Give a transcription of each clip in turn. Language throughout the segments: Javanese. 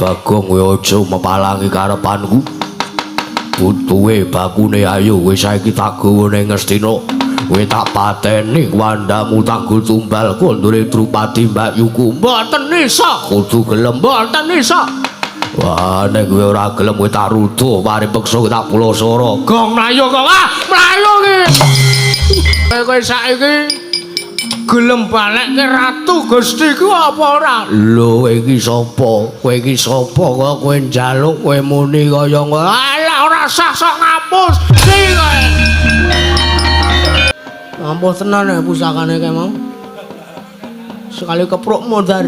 Bagong kowe aja mepalangi karepanku. Butuhe bakune ayo kowe saiki tak gawa ning Ngastina. Kowe tak pateni wandamu tanggul tumbal kondure Drupadi mbakyuku. Mboten isa, kudu gelem mboten isa. Wah, nek kowe ora gelem kowe tak ruduh, mari peksa kowe tak pulosara. Gong mlayu kok. Ah, mlayu iki. Kowe saiki gelem balekke Ratu Gusti ku apa ora? Lho, kowe iki sapa? Kowe iki sapa kok kowe njaluk kowe muni kaya ngono? Alah, ora sah sok ngapus. Si kowe. Ampuh tenan ya pusakane kae mau. Sekali kepruk modar.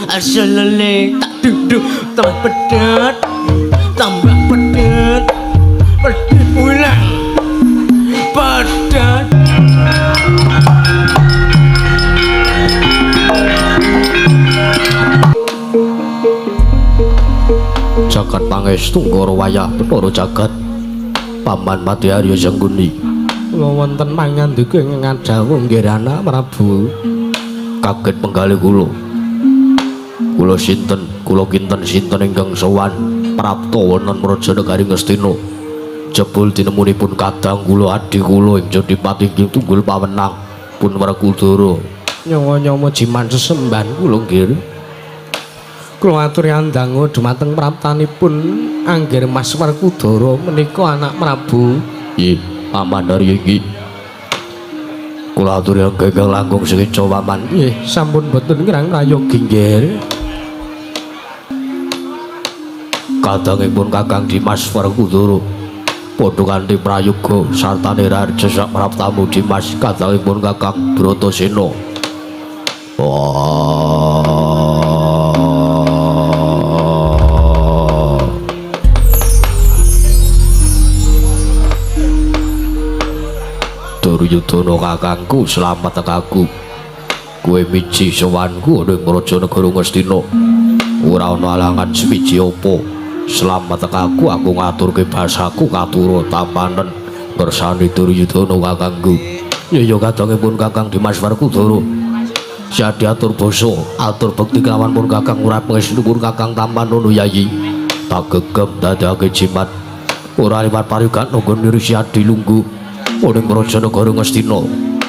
Asalele tak duduk tambah pedet. Tambah pedet. Pedet ulang. Pedet. Jagat pangestu ngoro wayah Bathara jagat. Paman Mati Arya Sengkuni. Kula wonten pangandika ingkang ngadhawuh nggih anak Prabu. Kaget penggalih kula. Kula sinten, kula kinten sinten ingkang sowan prapta wonten Praja Negari Ngastina. Jebul tinemunipun kadang kula adhi kula ing Jodipati ing tunggul pawenang pun Werkudara. Nyawa-nyawa jiman sesembahan kula nggih. Kula aturi andango dumateng praptanipun Angger Mas Werkudara menika anak Prabu. Nggih, Paman Arya iki. Kula aturi ingkang langkung sekeca Paman. Nggih, sampun boten kirang prayogi nggih. Kadangipun Kakang Dimas Werkudara padha kanthi prayoga sartane raja sak praptamu Dimas kadangipun Kakang Bratasena. Wah. Duryudana kakangku slamet tekaku. Kowe miji sowanku ning Praja Negara Ngastina. Ora ana alangan sewiji apa. Slamet tekaku aku ngaturke basaku katura tampanen ngersani Duryudana kakangku. Ya ya kadangipun Kakang Dimas Werkudara. Siadi atur basa, atur bekti kelawan pun Kakang ora pangestu pun Kakang tampanono Yayi. Tak gegem dadake jimat. Ora liwat parigan nunggu niri Siadi lungguh ning Praja Negara Ngastina.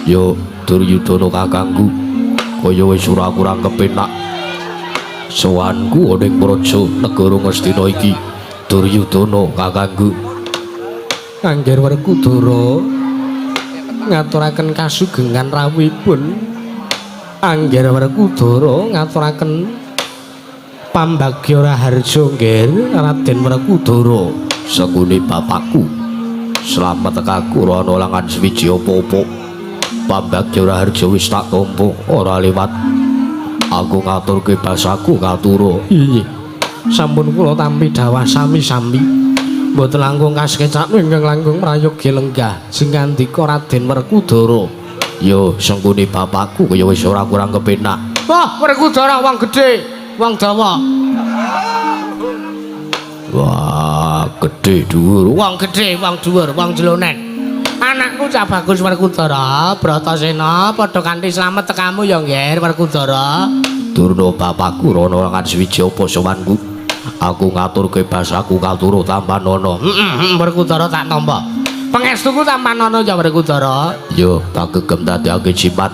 Ya Duryudana kakangku, kaya wis ora kurang kepenak sowanku ning Praja Negara Ngastina iki. Duryudana kakangku. Angger Werkudara ngaturaken kasugengan rawuhipun. Angger Werkudara ngaturaken pambagya raharja nggih Raden Werkudara. Sengkuni bapakku. Slamet tekaku ora ana langan sewiji apa-apa. Pambagya raharja wis tak tampa ora liwat. Aku ngaturke basaku katura. Iya. Sampun kula tampi dawah sami-sami. Mboten langkung kasekecak ingkang langkung prayogi lenggah sing ngandika Raden Werkudara. Yo sengkuni bapakku kaya wis ora kurang kepenak. Wah, Werkudara wong gedhe, wong dawa. Wah, gedhe dhuwur. Wong gedhe, wong dhuwur, wong jlonen. Anakku cah bagus Werkudara, Bratasena padha kanthi slamet tekamu ya nggih Werkudara. Durna bapakku rono langan suwiji apa sowanku. Aku ngaturke basaku katura tampanono. Heeh, Werkudara tak tampa. Pangestuku tampanono ya Werkudara. Yo, tak gegem dadekake jimat.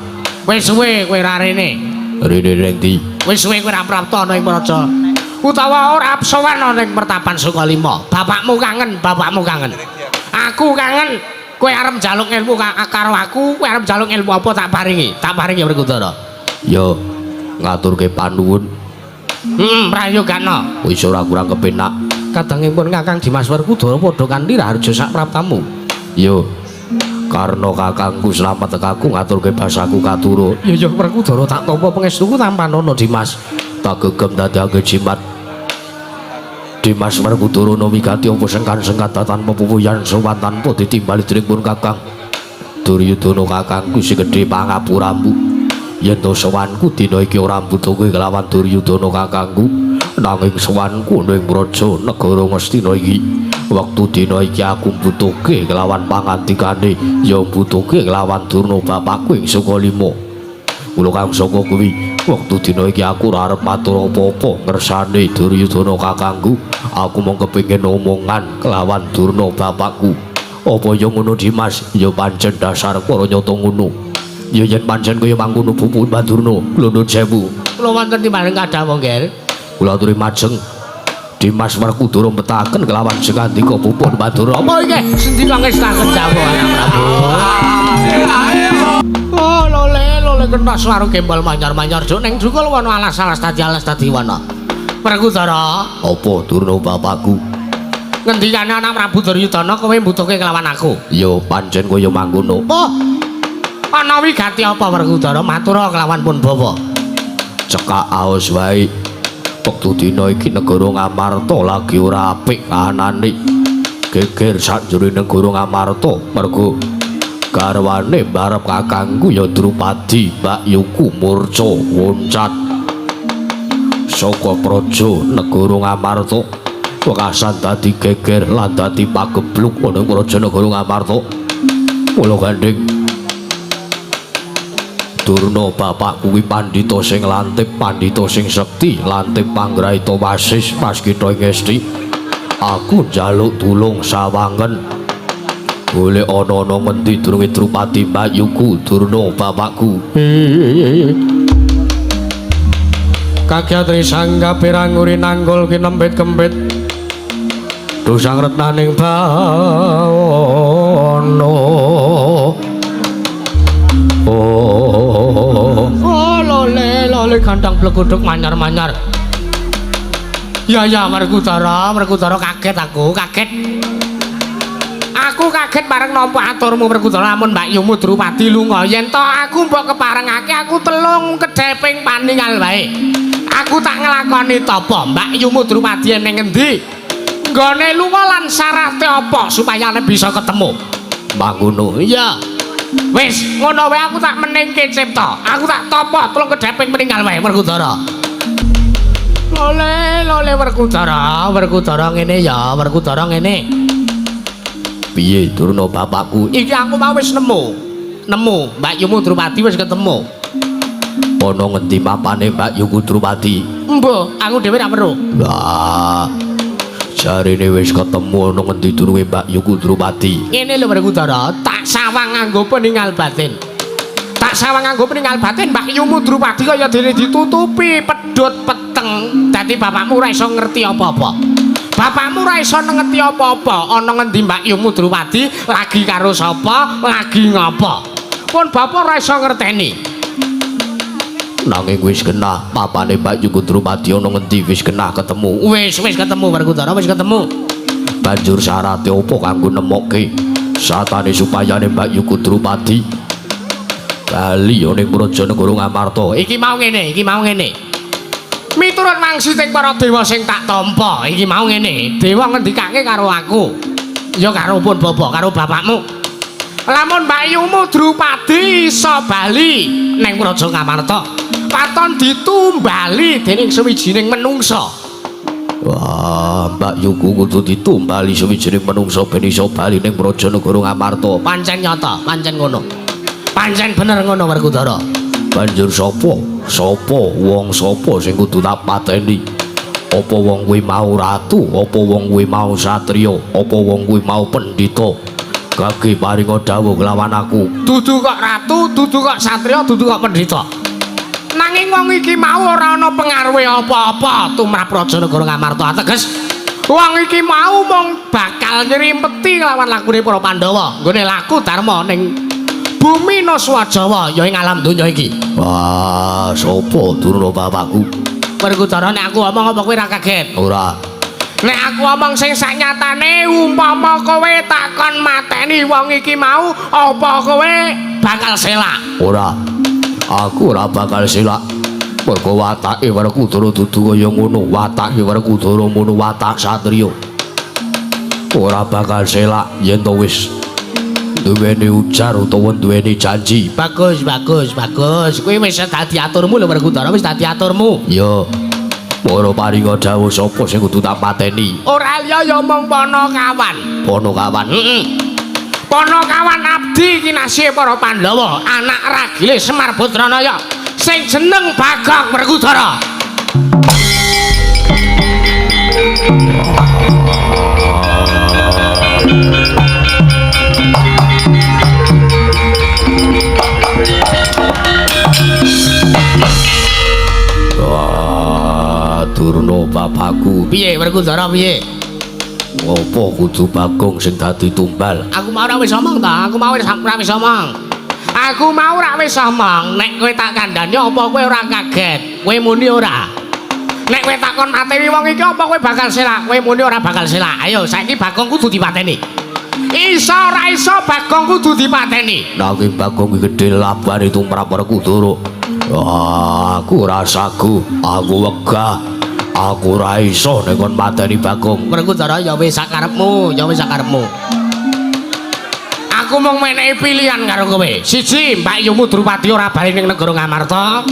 Wis suwe kowe ra rene. Rene ning ndi? Wis suwe kowe ra prapta ana ing praja. Utawa ora sowan ana ing Pertapan Sukalima. Bapakmu kangen, bapakmu kangen. Aku kangen. Kowe arep njaluk ilmu karo aku, kowe arep njaluk ilmu apa tak paringi? Tak paringi Werkudara. Yo, ngaturke panuwun. Heeh, prayogana. Wis ora kurang kepenak. Kadangipun Kakang Dimas Werkudara padha kanthi raharja sak praptamu. Yo, karna kakangku slamet tekaku ngaturke basaku katura. Ya ya Werkudara tak tampa pangestuku tampanono Dimas. Tak gegem dadekake jimat. Dimas Werkudara wigati apa sengkan-sengkan tanpa pupuyan sowan tanpa ditimbali dening pun Kakang. Duryudana kakangku sing gedhe pangapuramu. Yen to sowanku dina iki ora mbutuhke kelawan Duryudana kakangku, nanging sowanku ning Praja Negara Ngastina iki. Wektu dina iki aku mbutuhke kelawan pangandikane, ya mbutuhke kelawan Durna bapakku ing Sukalima. Kula kang saka kuwi wektu dina iki aku ora arep matur apa-apa ngersane Duryudana kakangku. Aku mung kepengin omongan kelawan Durna bapakku. Apa ya ngono Dimas? Ya pancen dasar para nyata ngono. Ya yen pancen kaya mangkono pupun Durna, kula nuwun sewu. Kula wonten timbalan kadhawuh, Ngger. Kula aturi majeng. Dimas Werkudara metaken kelawan sengandika pupun Madura. Apa iki? Sendika ngestaken dawuh anak Prabu. Oh, lole lole kentas waru gembol manyar-manyar juk ning dukul wana alas-alas dadi alas dadi wana. Werkudara, Apa Durna bapakku? Ngendikane anak Prabu Duryudana kowe mbutuhke kelawan aku. Ya pancen kaya mangkono. Oh. Ana wigati apa Werkudara matura kelawan pun bawa? Cekak aos wae. Wektu dina iki negara Ngamarta lagi ora apik kahanane. Geger sakjroning negara Ngamarta mergo garwane mbarep kakangku ya Drupadi Mbak Yuku murca woncat saka praja negara Ngamarta. Wekasan dadi geger lan dadi pagebluk ana praja negara Ngamarta. Mula gandeng Durna bapak kuwi pandhita sing lantip, pandhita sing sekti, lantip panggraita wasis waskita ing esti. Aku njaluk tulung sawangen. Golek ana-ana ngendi durunge Drupadi Mbak Yuku Durna bapakku. Kagyatri sangga piranguri nanggul kinembit kembit. Dosang retnaning bawana. Oh, oh lole lole gandang bleguduk manyar-manyar. Ya ya Werkudara, Werkudara kaget aku, kaget. Aku kaget bareng nampa aturmu Werkudara lamun Mbak Yumu Drupadi lunga. Yen to aku mbok keparengake aku telung kedheping paningal wae. Aku tak nglakoni tapa Mbak Yumu Drupadi ning ngendi? Nggone lunga lan syarate apa supaya bisa ketemu? Mangono. Iya. Wis ngono wae aku tak meningke cipta. Aku tak tapa telung kedheping meninggal wae Werkudara. Lole lole Werkudara, Werkudara ngene ya, Werkudara ngene. Piye Durna bapakku? Iki aku mau wis nemu. Nemu Mbak Yumu Drupadi wis ketemu. Ana ngendi mapane Mbak Yuku Drupadi? Embuh, aku dhewe ra weruh. Lah, jarene wis ketemu ana ngendi durunge Mbak Yuku Drupadi? Ngene lho Werkudara, tak sawang nganggo peninggal batin. Tak sawang nganggo peninggal batin Mbak Yumu Drupadi kaya dene ditutupi pedhot peteng. Dadi bapakmu ora iso ngerti apa-apa. Bapakmu ora iso ngerti apa-apa ana ngendi Mbak Yumu Drupadi lagi karo sapa, lagi ngapa. Pun bapak ora iso ngerteni. Nanging wis genah papane Mbak Yuku Drupadi ana ngendi wis genah ketemu. Wis wis ketemu Werkudara, wis ketemu. Banjur syarate apa kanggo nemokke satane supayane Mbak Yuku Drupadi bali ana ing praja negara Ngamarta? Iki mau ngene, iki mau ngene. Miturut wangsiting para dewa sing tak tampa, iki mau ngene. Dewa ngendikake karo aku. Ya karo pun bapa, karo bapakmu. Lamun Mbak Yumu Drupadi iso bali ning praja Ngamarta, waton ditumbali dening suwijining menungsa. Wah, Mbak Yuku kudu ditumbali suwijining menungsa ben iso bali ning praja negara Ngamarta. Pancen nyata, pancen ngono. Pancen bener ngono Werkudara. Banjur sapa? Sapa wong sapa sing kudu tak pateni? Apa wong kuwi mau ratu? Apa wong kuwi mau satriya? Apa wong kuwi mau pendhita? Gage paringa dawuh kelawan aku. Dudu kok ratu, dudu kok satriya, dudu kok pendhita. Nanging wong iki mau ora ana pengaruhe apa-apa tumrap praja negara Ngamarta. Ateges wong iki mau mung bakal nyrimpeti kelawan lakune para Pandhawa, nggone laku dharma ning bumi Nuswa Jawa ya ing alam donya iki. Wah, sapa Durna bapakku? Werkudara nek aku omong apa kowe ora kaget? Ora. Nek aku omong sing saknyatane umpama kowe takon mateni wong iki mau apa kowe bakal selak? Ora. Aku ora bakal selak. Mergo watake Werkudara dudu kaya ngono, watake Werkudara ngono watak satriya. Ora bakal selak yen to wis duweni ujar utawa duweni janji. Bagus, bagus, bagus. Kuwi wis dadi aturmu lho Werkudara, wis dadi aturmu. Ya. Para paringa dawuh sapa sing kudu tak pateni? Ora liya ya mung Panakawan. Panakawan. Heeh. Panakawan abdi kinasih para Pandhawa, anak ragile Semar Putranaya. Sing jeneng Bagong Werkudara. Wah, Durna bapakku. Piye Werkudara piye? Ngopo kudu Bagong sing dadi tumbal? Aku mau ora wis omong ta? Aku mau ora wis omong. Aku mau ora wis omong. Nek kowe tak kandhani apa kowe ora kaget? Kowe muni ora? Nek kowe takon mateni wong iki apa kowe bakal selak? Kowe muni ora bakal selak. Ayo saiki Bagong kudu dipateni. Iso ora iso Bagong kudu dipateni. Nanging Bagong iki gedhe labane tumrap Werkudara. Wah, aku ora sagu, aku wegah. Aku ora iso nek kon mateni Bagong. Werkudara ya wis sakarepmu, ya wis sakarepmu. Aku mung menehi pilihan karo kowe. Siji, Mbak Yumu Drupadi ora bali ning negara Ngamarta.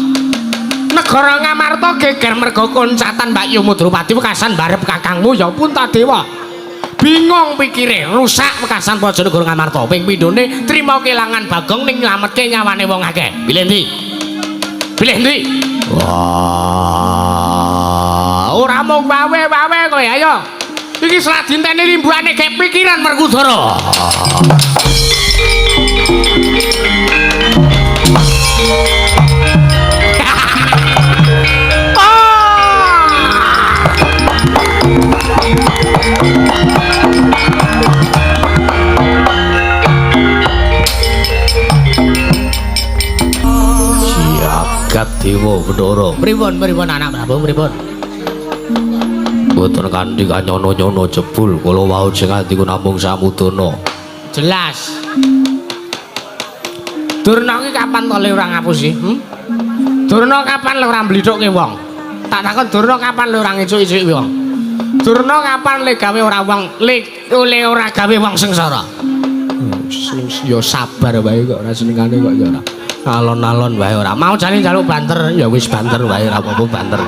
Negara Ngamarta geger merga koncatan Mbak Yumu Drupadi wekasan barep kakangmu ya Puntadewa. Bingung pikire, rusak wekasan Bojonegoro Ngamarta. Ping pindhone trima kelangan Bagong ning nylametke nyawane wong akeh. Pilih ndi? Pilih ndi? Wah, ora mung wawe-wawe kowe, ayo. Iki seladintene rimbuane gek pikiran Werkudara. Jagat Dewa Bathara. Pripun pripun anak Prabu pripun? Mboten kanthi kanyono-nyono jebul kula wau sing atiku namung samudana. Jelas. Durna ki kapan to le ora ngapusi? Durna kapan le ora mblithukke wong? Tak takon Durna kapan le ora ngicuk-icuki wong? Durna kapan le gawe ora wong le ora gawe wong sengsara? Ya sabar wae kok ora senengane kok ya ora. Alon-alon wae ora. Mau jane njaluk banter ya wis banter wae ora apa-apa banter.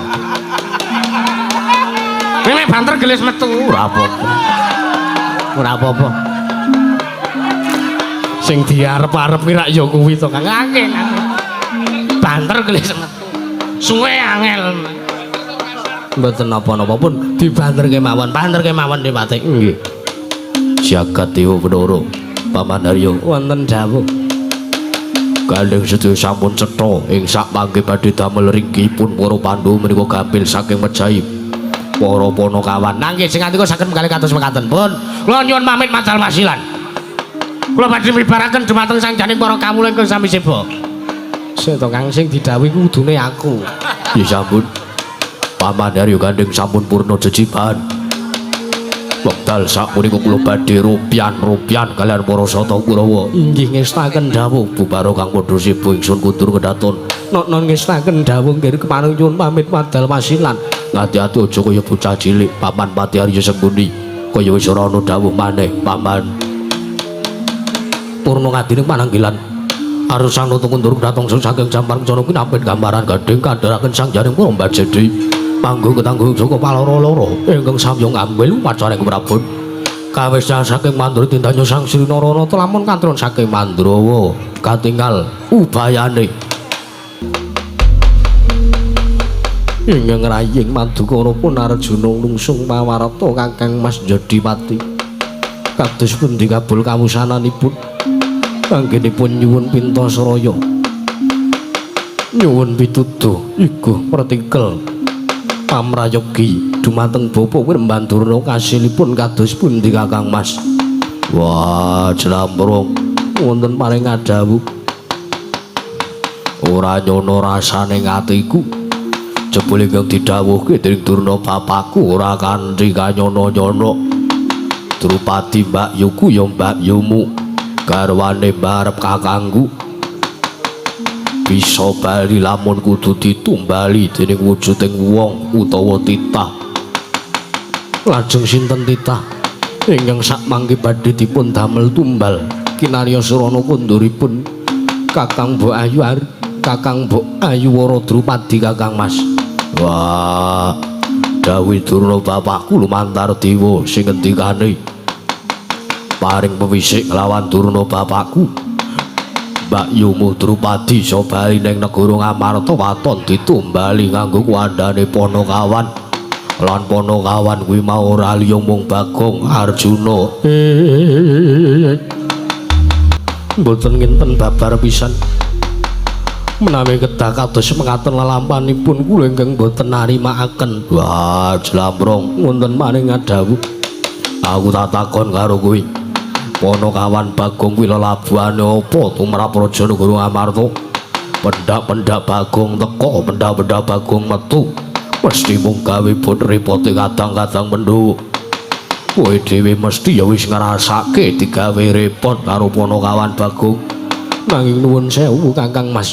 Nek banter gelis metu ora apa-apa. Ora apa-apa. Sing diarep-arep ki rak ya kuwi to Kang. Akeh. Banter gelis metu. Suwe angel. Mboten napa-napa pun dibanterke mawon, banterke mawon Dipati. Nggih. Jagat Dewa Bathara, Paman Haryo wonten dawuh. Gandeng sedaya sampun cetha ing sak mangke badhe damel ringgipun para Pandhawa menika gampil saking mejahi para panakawan. Nanging sing ngantika saged menggalih kados mekaten pun. Kula nyuwun pamit madal wasilan. Kula badhe mibaraken dumateng sangjaning para kawula ingkang sami seba. Sik to Kang, sing didhawuhi kudune aku. Nggih sampun. Paman Haryo Gandeng sampun purna jejiban. Wekdal sapunika kula badhe rupian-rupian kalian para sata Kurawa. Inggih ngestaken dawuh bubaro kang padha seba ingsun kundur kedaton. Noknon ngestaken dawuh nggih kepareng nyuwun pamit wadal wasilan. Ngati-ati aja kaya bocah cilik Paman Pati Arya Sengkuni. Kaya wis ora ana dawuh maneh Paman. Purna ngadine pananggilan. Arsana kundur kedaton saking Jampar Kencana kinapit gambaran gading kandharaken sang jaring para mbajedi. Panggung ketanggung Joko paloro-loro ingkang samya ngambil upacara ing Prabon. Kawis saking Mandra tindanya Sang Sri Narana lamun kantron saking Mandrawa katingal ubayane. Ingkang raying Madukara pun Arjuna lungsung pawarta Kakang Mas Jodipati. Kados pundi kabul kawusananipun anggenipun nyuwun pintasraya. Nyuwun pituduh iguh pertikel pamrayogi dumateng bapa Wiremban Durna kasilipun kados pundi Kakang Mas? Wah, jlambrung wonten paring adhawuh. Ora nyono rasane atiku. Jebule ingkang didhawuhke dening Durna bapakku ora kanthi kanyono-nyono. Drupadi Mbak Yuku ya Mbak Yumu, garwane mbarep kakangku. Bisa bali lamun kudu ditumbali dening wujuding wong utawa titah. Lajeng sinten titah ingkang sak mangke badhe dipun damel tumbal kinarya surana kunduripun Kakang Mbok Ayu Kakang Mbok Ayu Wara Drupadi Kakang Mas. Wah, dawuh Durna bapakku lumantar dewa sing ngendikane paring pewisik lawan Durna bapakku. Mbak Yumu Drupadi iso bali ning negara Ngamarta waton ditumbali nganggo kuandane Panakawan. Lan Panakawan kuwi mau ora liya mung Bagong Arjuna. Mboten nginten babar pisan. Menawi kedah kados mekaten lelampanipun kula ingkang mboten narimakaken. Wah, jlambrong wonten maring ngadhawuh. Aku tak takon karo kowe. Panakawan Bagong kuwi lelabuhane apa tumrap Raja Negara Ngamarta? Pendak-pendak Bagong teka, pendak-pendak Bagong metu. Mesti mung gawe pun repote kadang-kadang Pandhawa. Kowe dhewe mesti ya wis ngrasake digawe repot karo Panakawan Bagong. Nanging nuwun sewu Kakang Mas.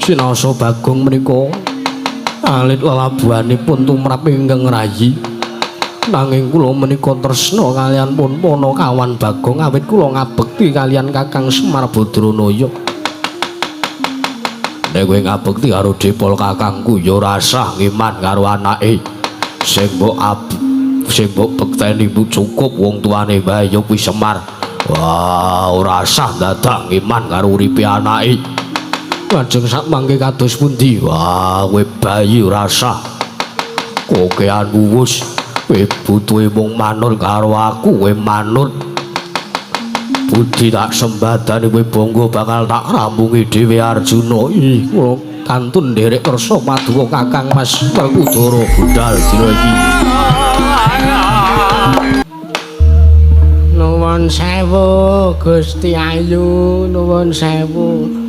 Sinasa Bagong menika alit lelabuhanipun tumrap ingkang rayi. Nanging kula menika tresna kaliyan pun Panakawan Bagong awit kula ngabekti kaliyan Kakang Semar Badranaya. Nek kowe ngabekti karo Depol kakangku ya ora sah ngiman karo anake. Sing mbok sing mbok bekteni cukup wong tuane wae ya kuwi Semar. Wah, ora sah dadak ngiman karo uripe anake. Lajeng sak mangke kados pundi? Wah, kowe bayi ora sah. Kokean wuwus. Kowe butuhe mung manut karo aku, kowe manut. Budi tak sembadani kowe bangga bakal tak rampungi dhewe Arjuna. Ih, kula kantun nderek kersa paduka Kakang Mas Werkudara budal dina iki. Nuwun sewu Gusti Ayu, nuwun sewu.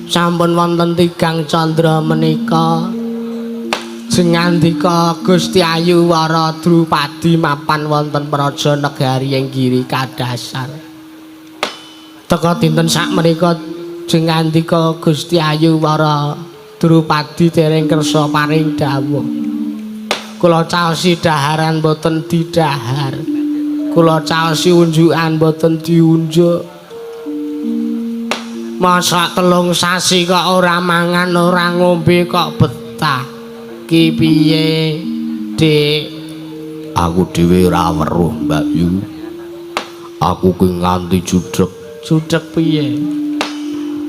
Sampun wonten tigang candra menika. Sengandika Gusti Ayu Wara Drupadi mapan wonten praja negari ing Giri Kadasar. Teka dinten sak menika jengandika Gusti Ayu Wara Drupadi dereng kersa paring dawuh. Kula caosi daharan boten didahar. Kula caosi unjukan boten diunjuk. Masa 3 sasi kok ora mangan ora ngombe kok betah. Ki piye, Dik? Aku dhewe ora weruh, Mbak Yu. Aku ki nganti judeg. Judeg piye?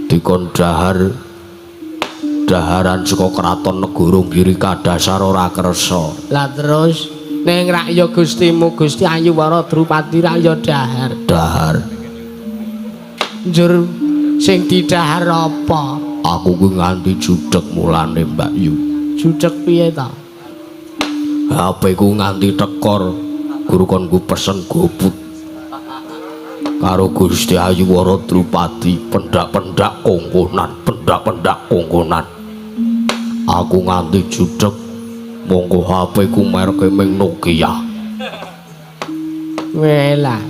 Dikon dahar daharan saka kraton negara Giri Kadasar ora kersa. Lah terus ning rak ya Gustimu Gusti Ayu Wara Drupadi rak ya dahar. Dahar. Njur sing didahar apa? Aku ki nganti judeg mulane, Mbak Yu. Judeg piye ta? HP ku nganti tekor, guru kon ku pesen GoFood. Karo Gusti Ayu Wara Drupadi, pendak-pendak kongkonan, pendak-pendak kongkonan. Aku nganti judeg, monggo HP ku merke ming Nokia. Welah.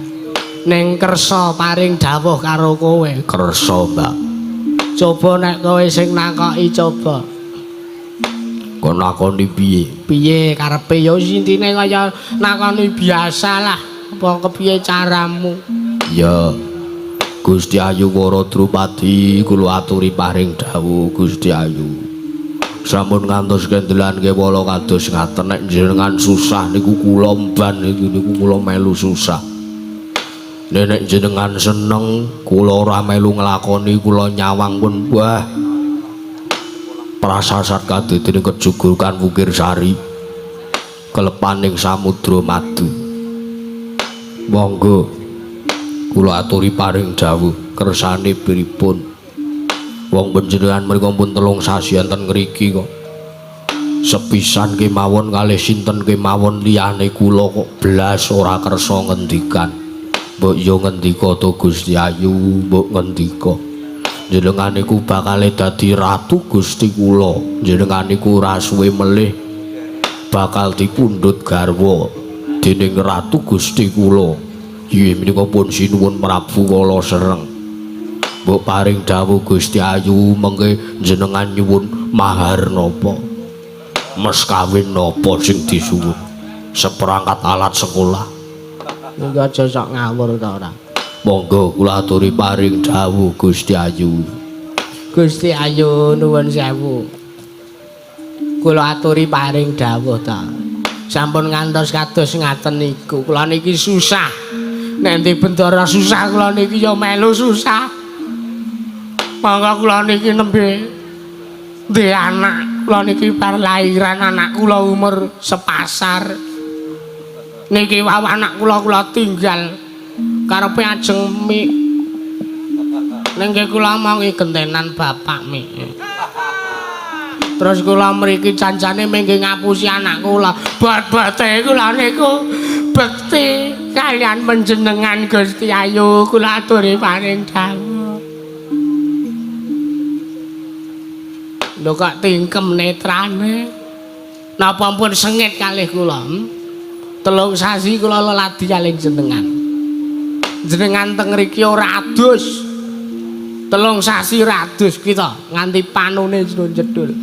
Ning kersa paring dawuh karo kowe. Kersa, Mbak. Coba nek kowe sing nakoki coba. Kon nakoni piye? Piye karepe ya intine kaya nakoni biasa lah. Apa kepiye caramu? Ya. Gusti Ayu Wara Drupadi kula aturi paring dawuh Gusti Ayu. Sampun ngantos kendelan kewala kados ngaten nek jenengan susah niku kula mban niku kula melu susah. Nek jenengan seneng kula ora melu nglakoni kula nyawang pun wah. Prasasat kadidene kejuguran Wukir Sari kelepaning samudra madu. Monggo kula aturi paring dawuh kersane pripun. Wong panjenengan mriku pun 3 sasi enten ngriki kok. Sepisan kemawon kalih sinten kemawon liyane kula kok blas ora kersa ngendikan. Mbok yo ngendika to Gusti Ayu, mbok ngendika. Jenengan niku bakale dadi ratu Gusti kula. Jenengan niku ora suwe melih bakal dipundhut garwa dening ratu Gusti kula. Inggih menika pun sinuwun Prabu Kala Sereng. Mbok paring dawuh Gusti Ayu mengke jenengan nyuwun mahar napa? Mes kawin napa sing disuwun? Seperangkat alat sekolah. Monggo aja sok ngawur ta ora. Monggo kula aturi paring dawuh Gusti Ayu. Gusti Ayu nuwun sewu. Kula aturi paring dawuh ta. Sampun ngantos kados ngaten niku. Kula niki susah. Nek ndi bendara susah kula niki ya melu susah. Mangga kula niki nembe duwe anak. Kula niki bar lahiran anak kula umur sepasar. Niki wau anak kula kula tinggal karepe ajeng mik. Nengke kula omongi gentenan bapak mik. Terus kula mriki janjane mengke ngapusi anak kula. Bot-bote kula niku bekti kalian panjenengan Gusti Ayu kula aturi paring dawuh. Lho kok tingkem netrane. Napa pun sengit kalih kula? 3 sasi kula leladi kalih jenengan. Jenengan teng mriki ora adus. 3 sasi ora adus kita nganti panune jedul.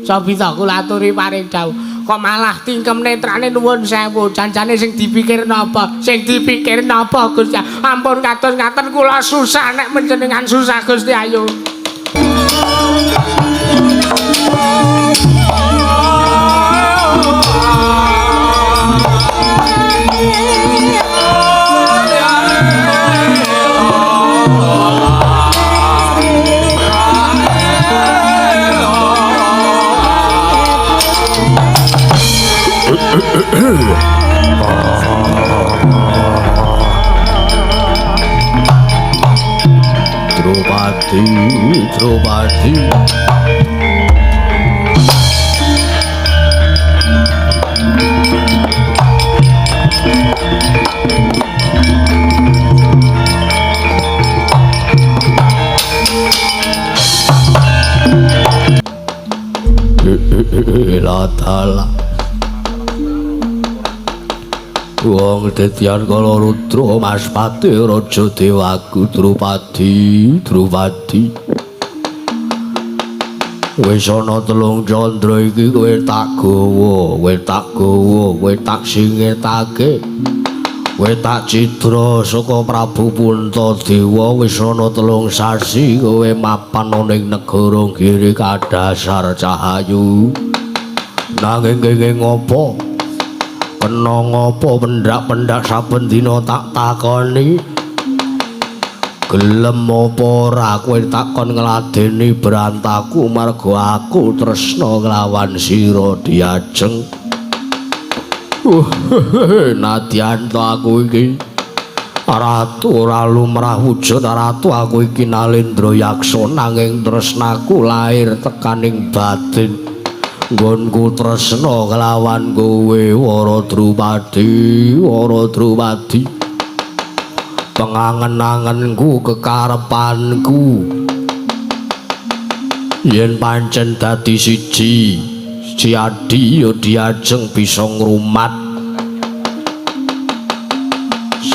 Sabita kula aturi paring dawuh. Kok malah tingkem netrane nuwun sewu. Janjane sing dipikir napa? Sing dipikir napa Gusti? Ampun kados ngaten kula susah nek panjenengan susah Gusti Ayu. Drupadi, Drupadi. Latala. Wong dadian kala Rudra Maspati raja dewaku Drupadi, Drupadi. Wis ana 3 candra iki kowe tak gawa, kowe tak gawa, kowe tak singetake. Kowe tak cidra saka Prabu Puntadewa wis ana 3 sasi kowe mapan ana ing negara Giri kadasar cahayu. Nanging kenging apa? Kena ngopo pendak-pendak saben dina tak takoni? Gelem apa ora kowe takon ngladeni brantaku marga aku tresna nglawan sira diajeng. Nadyan to aku iki ratu ora lumrah wujud ratu aku iki Nalendra Yaksa nanging tresnaku lair tekaning batin. Nggonku tresna kelawan kowe Wara Drupadi, Wara Drupadi. Pengangen-angenku kekarepanku yen pancen dadi siji, si adi ya diajeng bisa ngrumat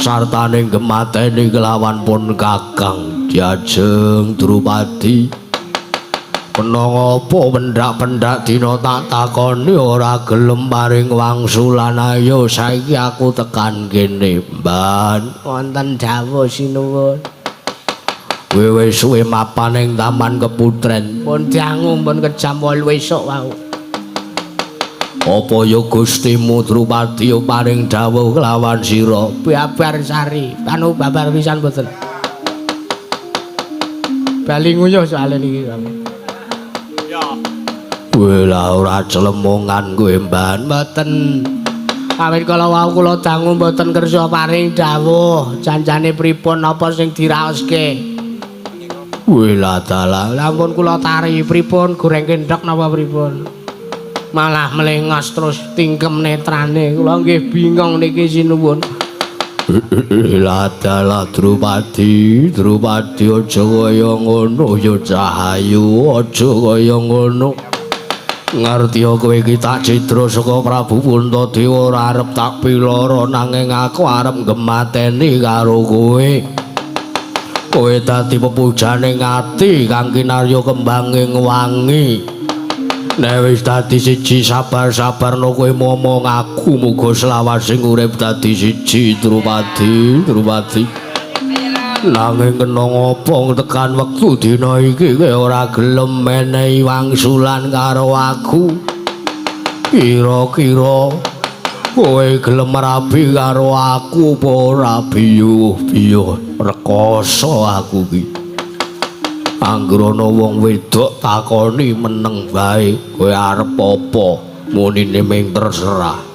sartane gemateni kelawan pun kakang diajeng Drupadi. Kena ngopo pendak-pendak dina tak takoni ora gelem paring wangsulan ayo saiki aku tekan kene mban wonten dawuh sinuwun. Kowe wis suwe mapan ing Taman Keputren pun dangu pun kejam 8 esuk wau. Apa ya Gustimu Drupadi paring dawuh kelawan sira babar sari anu babar pisan mboten bali nguyuh soalé niki. Kowe lah ora celemongan kowe mban mboten. Awit kala wau kula dangu mboten kersa paring dawuh. Janjane pripun napa sing diraoske? Kowe lah dalah lah ampun kula tari pripun goreng kendhek napa pripun? Malah melengos terus tingkem netrane. Kula nggih bingung niki sinuwun. Lah dalah Drupadi, Drupadi aja kaya ngono ya Cahayu, aja kaya ngono. Ngerti kowe iki tak cidra saka Prabu Puntadewa ora arep tak piloro nanging aku arep gemateni karo kowe. Kowe dadi pepujane ati kang kinarya kembanging wangi. Nek wis dadi siji sabar-sabarno kowe momong aku muga selawase urip dadi siji Drupadi, Drupadi. Nanging kena ngopo tekan wektu dina iki kowe ora gelem menehi wangsulan karo aku. Kira-kira kowe gelem rabi karo aku apa ora biyuh-biyuh rekoso aku iki. Angger ana wong wedok takoni meneng wae, kowe arep apa? Munine ming terserah.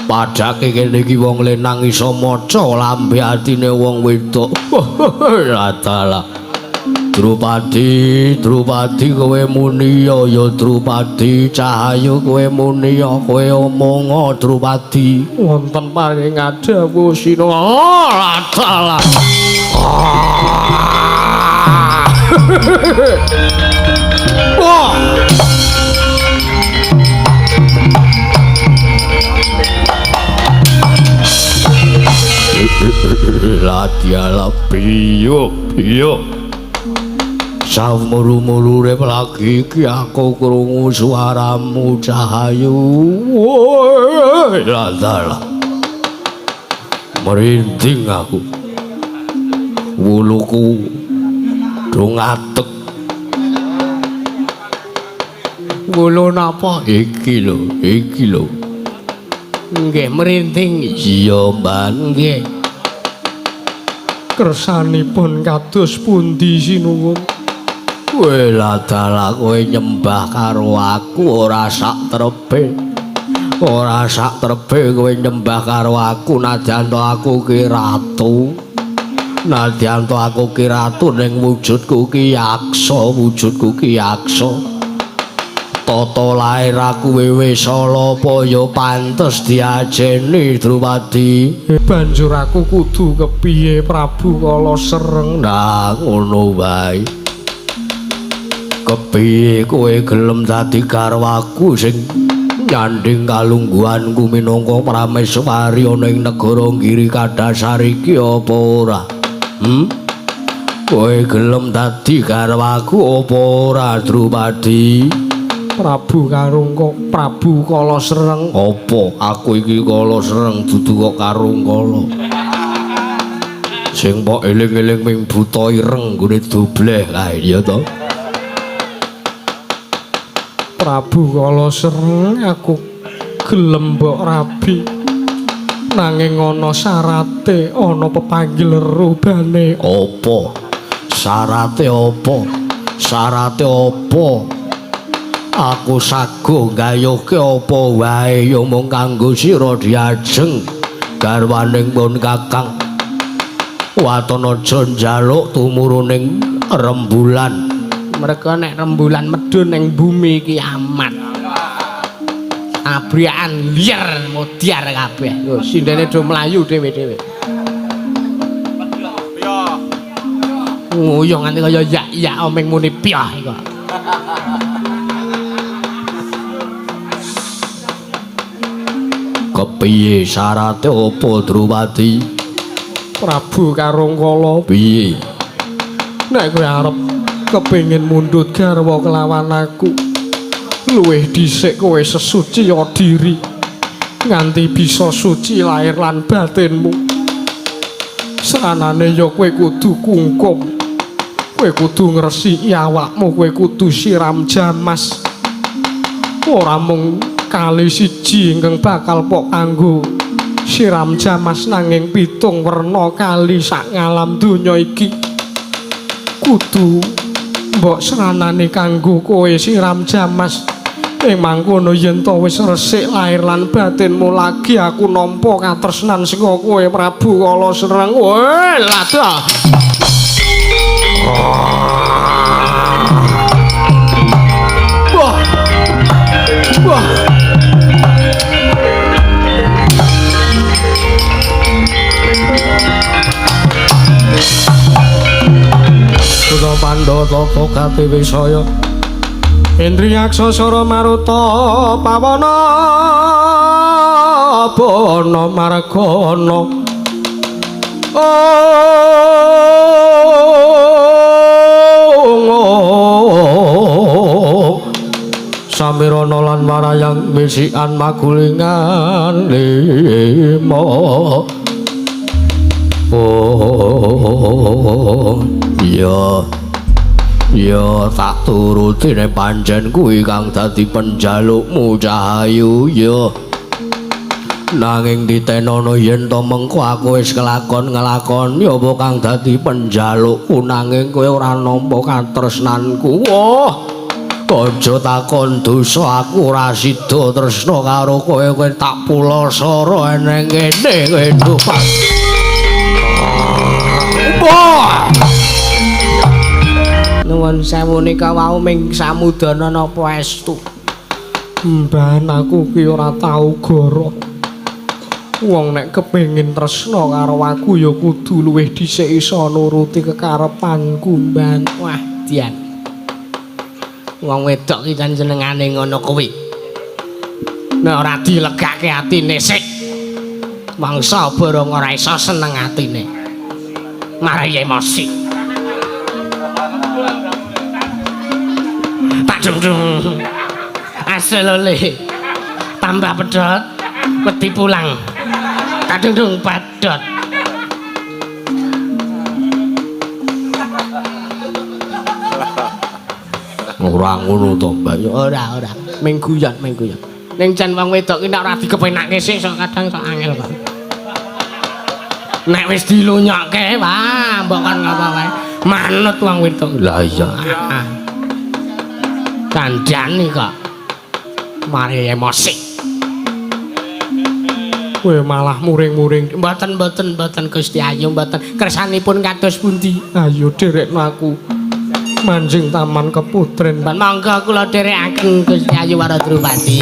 Padake kene iki wong lanang iso maca lambe atine wong wedok. Ladalah. Drupadi, Drupadi kowe muni ya ya Drupadi, Cahayu kowe muni ya kowe omonga Drupadi. Wonten paring dawuh Sinuwun. Ladalah. Wah. Ladiala piyo piyo. Samuru-murure lagi iki aku krungu suaramu Cahayu. Ladalah. Merinding aku. Wuluku do ngadeg. Wulu napa? Iki lho, iki lho. Nggih, merinding. Iya, Mbak. Nggih. Kersanipun kados pundi Sinuwun? Kowe ladalah kowe nyembah karo aku ora sak trepe. Ora sak trepe kowe nyembah karo aku nadyan to aku ki ratu. Nadyan to aku ki ratu ning wujudku ki yaksa, wujudku ki yaksa. Tata lair aku wis apa ya pantes diajeni Drupadi. Banjur aku kudu kepiye Prabu Kala Sereng? Nah ngono wae. Kepiye kowe gelem dadi garwaku sing nyanding kalungguhanku minangka prameswari ana ing negara Giri Kadasar iki apa ora? Kowe gelem dadi garwaku apa ora Drupadi? Prabu Karungka, Prabu Kala Sereng. Apa aku iki Kala Sereng dudu kok Karungkala. Sing mbok eling-eling ming buta ireng nggone dobleh kae ya to. Prabu Kala Sereng, aku gelem mbok rabi. Nanging ana syarate, ana pepanggil rubane. Apa? Syarate apa? Syarate apa? Aku saguh gayuhke apa wae ya mung kanggo sira diajeng garwaning pun Kakang. Waton aja njaluk tumuruning rembulan. Merga nek rembulan medhun ning bumi iki amat. Abriakan liar modiar kabeh. Lho sindene do mlayu dhewe-dhewe. Nguyuh nganti kaya yak-yak omeng muni piyah iku. Kepiye syarate apa Drupadi? Prabu Karungkala, piye? Nek kowe arep kepengin mundhut garwa kelawan aku, luwih dhisik kowe sesuci ya diri nganti bisa suci lahir lan batinmu. Sranane ya kowe kudu kungkum, kowe kudu ngresiki awakmu, kowe kudu siram jamas. Ora mung kali siji ingkang bakal pok kanggo siram jamas, nanging pitung werna kali sak ngalam donya iki kudu mbok sranane kanggo kowe siram jamas. Ing mangkono yen to wis resik lahir lan batinmu lagi aku nampa katresnan saka kowe Prabu Kala Sereng. Weh ladah. Wah. Wah. Kulo Pandhawa gati wisaya Indriyaksa sara maruta pawana bana margana. Oh, samirana lan marayang wisikan magulingan lima. Oh iya ya tak turuti nek pancen kuwi kang dadi penjalukmu Cahayu ya. Nanging titenono yen to mengko aku wis kelakon nglakoni apa kang dadi penjalukku nanging kowe ora nampa katresnanku. Wah, aja takon dosa aku ora sida tresna karo kowe, kowe tak pulasara eneng kene kowe dupa. Wah. Nuwun sewu nika wau ming samudana napa estu? Mban aku ki ora tau goro. Wong nek kepengin tresna karo aku ya kudu luwih dhisik iso nuruti kekarepanku, Mban. Wah, dian. Wong wedok ki jenengane ngono kuwi. Nek ora dilegake atine sik, mangsa barang ora iso seneng atine. Marai emosi. Tak dung-dung. Aselole tambah pedhot, wedi pulang. Kadung padot. Ora ngono to, Mbak. Ora, ora. Ming guyon, ming guyon. Ning jan wong wedok ki nek ora dikepenake sik sok kadang sok angel kok. Nek wis dilunyokke, wah, mbok kon ngapa wae. Manut wong wedok. Lah iya. Kandhane kok. Mari emosi. Kowe malah muring-muring. Mboten, mboten, mboten Gusti Ayu, mboten. Kersanipun kados pundi? Ayo dherekno aku. Manjing taman keputren. Monggo kula dherekaken Gusti Ayu Waradrupati.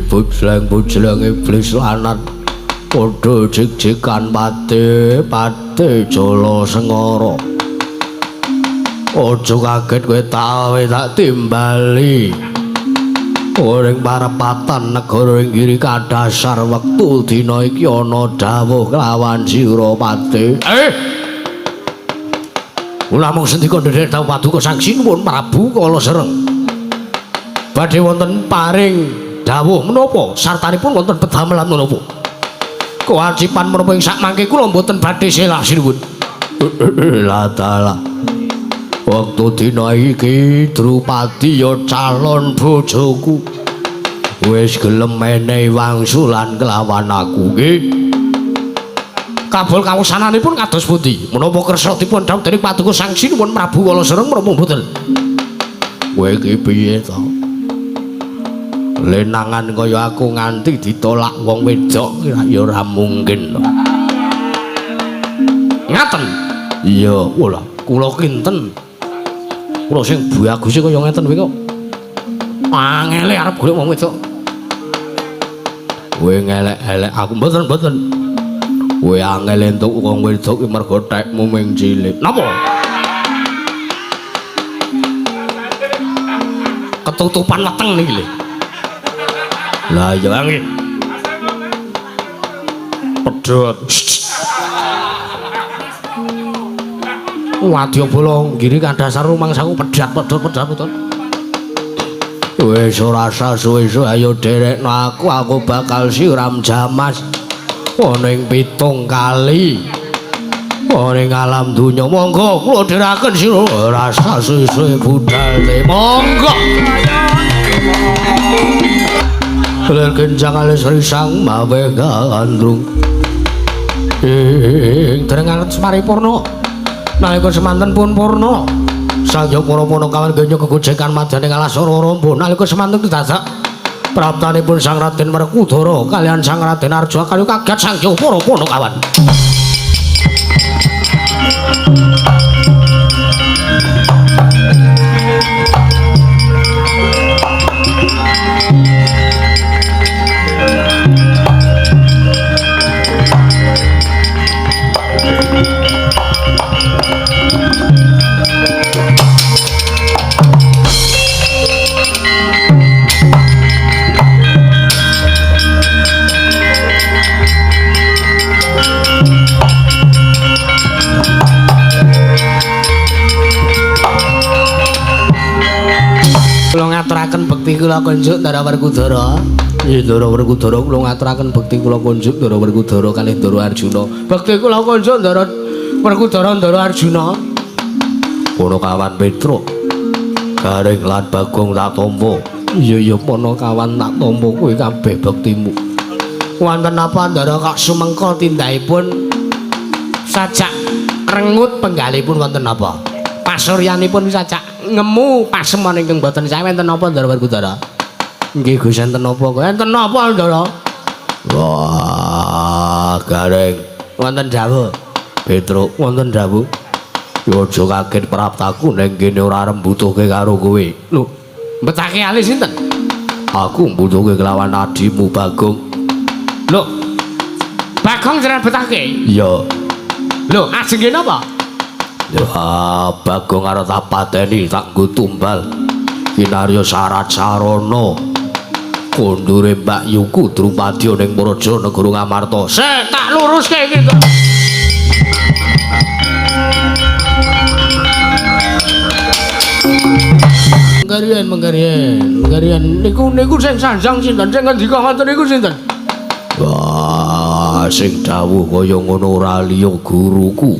Bujleng-bujleng iblis lanat padha jig-jigan pate pate jala sengara. Aja kaget kowe tak timbali. Ing parepatan negara ing kiri kadasar wektu dina iki ana dawuh kelawan sira pate. Kula mung sendika ndherek dawuh paduka Sang Sinuwun Prabu Kala Sereng. Badhe wonten paring dawuh menapa sartanipun wonten pedamelan menapa. Kewajiban menapa ing sakmangke kula mboten badhe selah sinuwun. La dalah. Wektu dina iki Drupadi ya calon bojoku. Wis gelem menehi wangsulan kelawan aku nggih. Kabul kawusananipun kados pundi? Menapa kersa dipun dhawuh dening paduka Sang Sinuwun Prabu Kala Sereng menapa mboten? Kowe iki piye to? Lenangan kaya aku nganti ditolak wong wedok ya ora mungkin to. Ngaten. Iya, wala kula kinten. Kula sing baguse kaya ngeten kuwi kok. Angele arep golek wong wedok. Kowe ngelek-elek aku mboten-mboten. Kowe angel entuk wong wedok ki mergo tekmu ming cilik. Napa? Ketutupan weteng niki lho. Lah iya nggih. Pedhot. Wadyabala nggiri kadasar rumangsaku pedhat pedhot pedhat pedhot. Wis ora usah suwe-suwe ayo dherekno aku, aku bakal siram jamas ana ing 7 kali. Ana ing alam donya monggo kula dherekaken sira ora usah suwe-suwe budal te. Monggo. Lir kencang alis risang mawe gandrung. Ing dereng paripurna. Nalika semanten pun purna. Sang Hyang para Panakawan genya kegojekan madyaning alas Raramba. Nalika semanten dadak praptanipun Sang Raden Werkudara kaliyan Sang Raden Arjuna kaliyan kaget Sang Hyang para Panakawan. ngaturaken bekti kula kunjuk Ndara Werkudara. Nggih Ndara Werkudara kula ngaturaken bekti kula kunjuk Ndara Werkudara kalih Ndara Arjuna. Bekti kula kunjuk Ndara Werkudara Ndara Arjuna. Ponokawan Petruk Gareng lan Bagong tak tampa. Iya iya ponokawan tak tampa kowe kabeh bektimu. Wonten napa Ndara kok sumengko tindakipun sajak rengut penggalipun wonten napa? Pasuryanipun sajak ngemu pasemon ingkang boten sae wonten napa Ndara Werkudara? Nggih Gus enten napa kok? Enten napa Ndara? Wah, Gareng wonten dawuh. Petruk wonten dawuh. Ya aja kaget praptaku ning kene ora arep mbutuhke karo kowe. Lho, mbetake ali sinten? Aku mbutuhke kelawan adimu Bagong. Lho, Bagong jenengan betake? Iya. Lho, ajeng nggih napa? Ya, Bagong arep tak pateni tak nggo tumbal. Kinarya syarat sarana. Kondure Mbak Yuku Drupadi ning Praja Negara Ngamarta. Sik, tak luruske iki to. Mengkarian, mengkarian, mengkarian. Niku niku sing sanjang sinten? Sing ngendika ngoten niku sinten? Wah, sing dawuh kaya ngono ora liya guruku.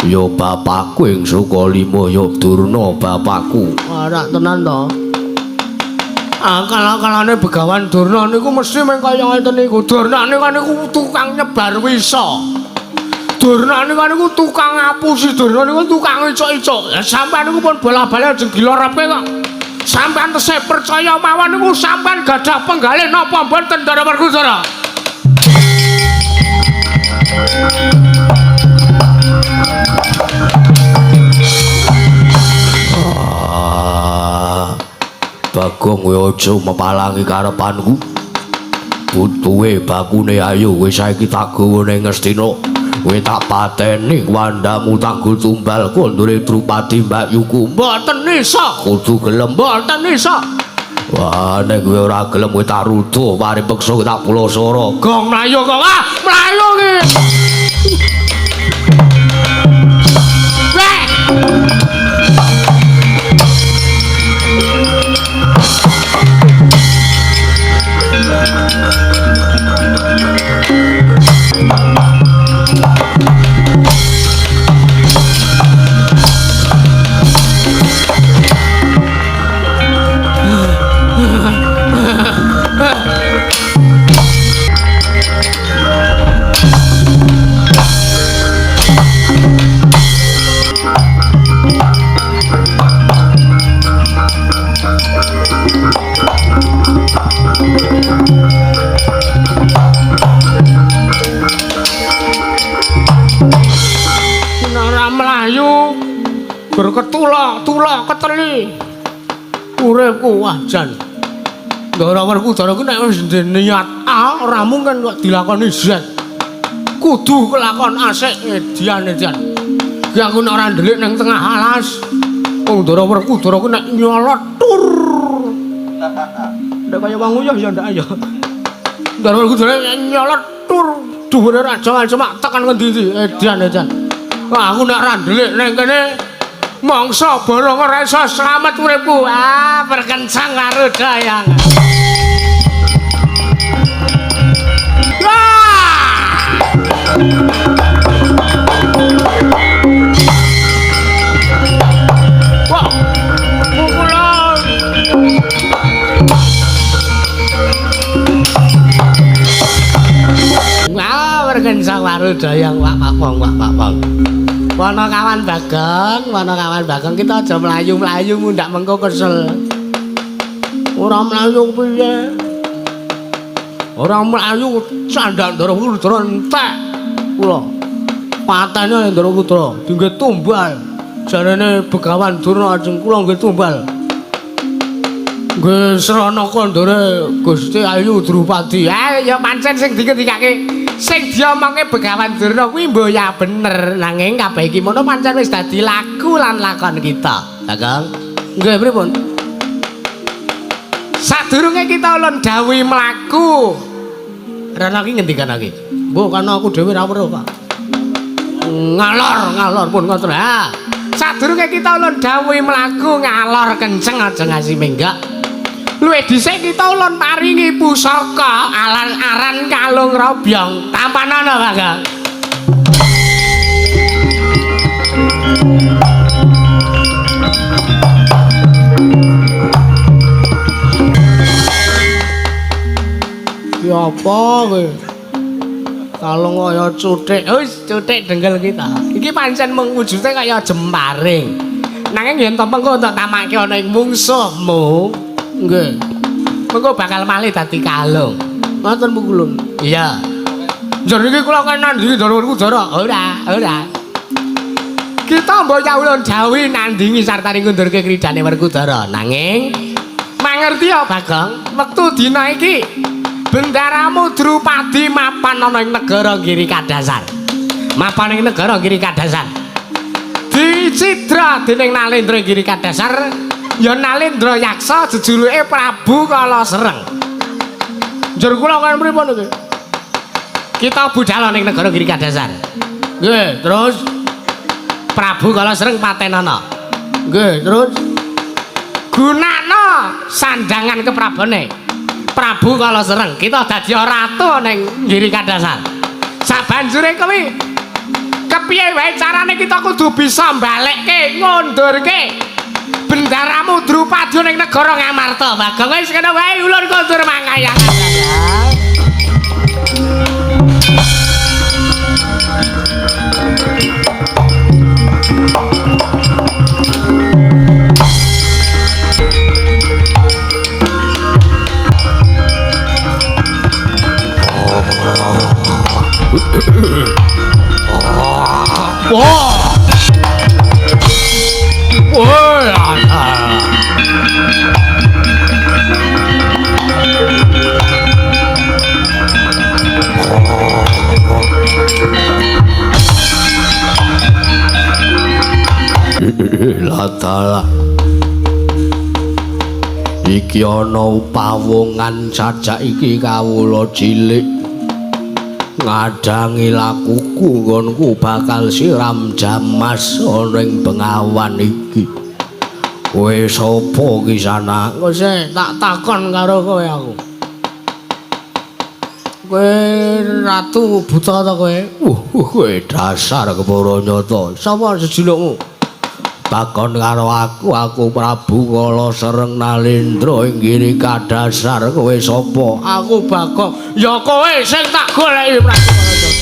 Ya bapakku ing Sukalima ya Durna bapakku. Ora tenan to. Akal-akalane Begawan Durna niku mesti mung kaya ngoten niku. Durna niku tukang nyebar wisa. Durna niku tukang ngapusi, Durna niku tukang icuk-icuk. Lah sampean niku pun bola-bali ajeng dilorepke kok. Sampean tesih percaya mawon niku sampean gadah penggalih napa mboten Ndara Werkudara? Bagong kowe aja mepalangi karepanku. Butuhe bakune ayo kowe saiki tak gawa ning Ngastina. Kowe tak pateni wandamu tak go tumbal kondure Drupadi Mbak Yuku. Mboten iso. Kudu gelem. Mboten iso. Wah, nek kowe ora gelem kowe tak rudo, mari peksa kowe tak pulosara. Gong mlayu kok. Ah, mlayu iki. Weh. Berketulak-tulak keteli uripku wah jan Ndara Werkudara ku nek wis niat A ora mungkin kok dilakoni Z, kudu kelakon asik edian-edian. Ki aku nek ora ndelik ning tengah alas wong Ndara Werkudara ku nek nyolot tur ndak kaya wong uyah ya ndak ya. Ndara Werkudara nyolot tur dhuwure raja cuma tekan ngendi-endi edian-edian. Wah aku nek ora ndelik ning kene mangsa barang ora iso slamet uripku. Ah, berkencang karo dayang. Wah! Pukulan. Wah, berkencang karo dayang wak pak wong wak pak wong. Ponokawan Bagong, ponokawan Bagong kita aja mlayu-mlayu mundak mengko kesel. Ora mlayu piye? Ora mlayu candak Ndara Werkudara entek. Kula patene Ndara Werkudara dingge tumbal. Jarene Begawan Durna ajeng kula nggih tumbal. Nggih srana kandhane Gusti Ayu Drupadi. Ah ya pancen sing dikendikake sing diomongke Begawan Durna kuwi mbok ya bener, nanging kabeh iki mono pancen wis dadi laku lan lakon kita. Bagong, nggih pripun? Sadurunge kita ulun dawuhi mlaku. Rana iki ngendikan iki? Mbok kana aku dhewe ra weruh, Pak. Ngalor, ngalor pun ngoten. Ha. Sadurunge kita ulun dawuhi mlaku ngalor kenceng aja ngasi menggak. Luwih dhisik kita ulun paringi pusaka aran-aran kalung robyong. Tampanana, Bagong. Ya apa kowe? Kalung kaya cuthik. Wis cuthik dengkel kita. Iki pancen mung wujude kaya jemparing. Nanging yen to mengko untuk tamake ana ing mungsuhmu, nggih. Mengko bakal malih dadi kalung. Ngoten pukulun. Iya. Njer iki kula kan nandingi Ndara Werkudara. Ora, ora. Kita mbok ulun jauhi nandingi sartane ngundurke kridane Werkudara. Nanging mangerti ya Bagong, wektu dina iki bendaramu Drupadi mapan ana ing negara Giri Kadasar. Mapan ing negara Giri Kadasar. Dicidra dening Nalendra Giri Kadasar, ya Nalendra Yaksa jejuluke Prabu Kalasereng. Njur kula kan pripun iki? Kita budal ning negara Giri Kadasar. Nggih, terus Prabu Kalasereng patenana. Nggih, terus gunakna sandangan keprabone Prabu Kalasereng, kita dadi ratu ning Giri Kadasar. Sabanjure kuwi kepiye wae carane kita kudu bisa mbalekke, ngundurke bendaramu Drupadi ning negara Ngamarta. Bagong wis kene wae ulun kondur mangkayangan. Wah. Wah. Ladalah. Iki ana pawongan sajak iki kawula cilik. Ngadangi lakuku nggonku bakal siram jamas ana ing bengawan iki. Kowe sapa ki sana? Wis tak takon karo kowe aku. Kowe ratu buta ta kowe? Kowe dasar kepara nyata. Sapa jejulukmu? Takon karo aku, aku Prabu Kalasereng Nalendra ing Giri Kadasar. Kowe sapa? Aku Bagong. Ya kowe sing tak goleki Prabu Kalasereng.